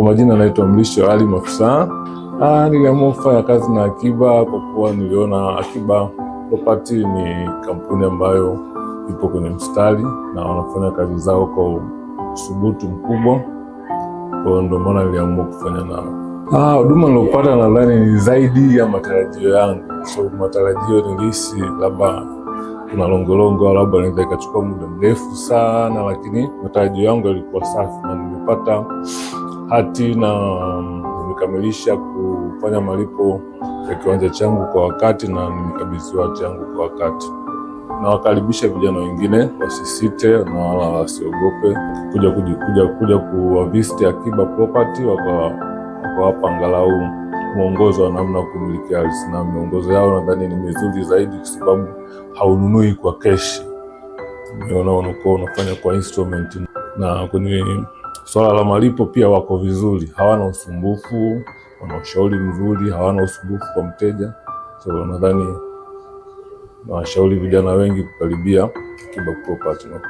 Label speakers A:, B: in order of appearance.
A: Kwa majina naitwa Mrisho Ali Mafisa. Niliamua kufanya kazi na Akiba kwa kuwa niliona Akiba Property ni kampuni ambayo ipo kwenye mstari na wanafanya kazi zao kwa uthubutu mkubwa, kwa hiyo ndio maana niliamua kufanya nao. Huduma nilopata nadhani ni zaidi ya matarajio yangu, so matarajio nilihisi labda kuna longolongo au labda inaweza ikachukua muda mrefu sana, lakini matarajio yangu yalikuwa safi na nimepata hati na nimekamilisha kufanya malipo ya kiwanja changu kwa wakati na nimekabidhiwa hati yangu kwa wakati. Nawakaribisha vijana wengine wasisite na wala wasiogope kuja kuwavisit Akiba Property, wakawapa angalau mwongozo wa namna ya kumiliki ardhi, na miongozo yao nadhani ni mizuri zaidi kwa sababu haununui kwa keshi, unakuwa unafanya kwa installment. Na kwenye swala la malipo pia wako vizuri, hawana usumbufu, wana ushauri mzuri, hawana usumbufu kwa mteja. So nadhani nawashauri vijana wengi kukaribia Akiba Property na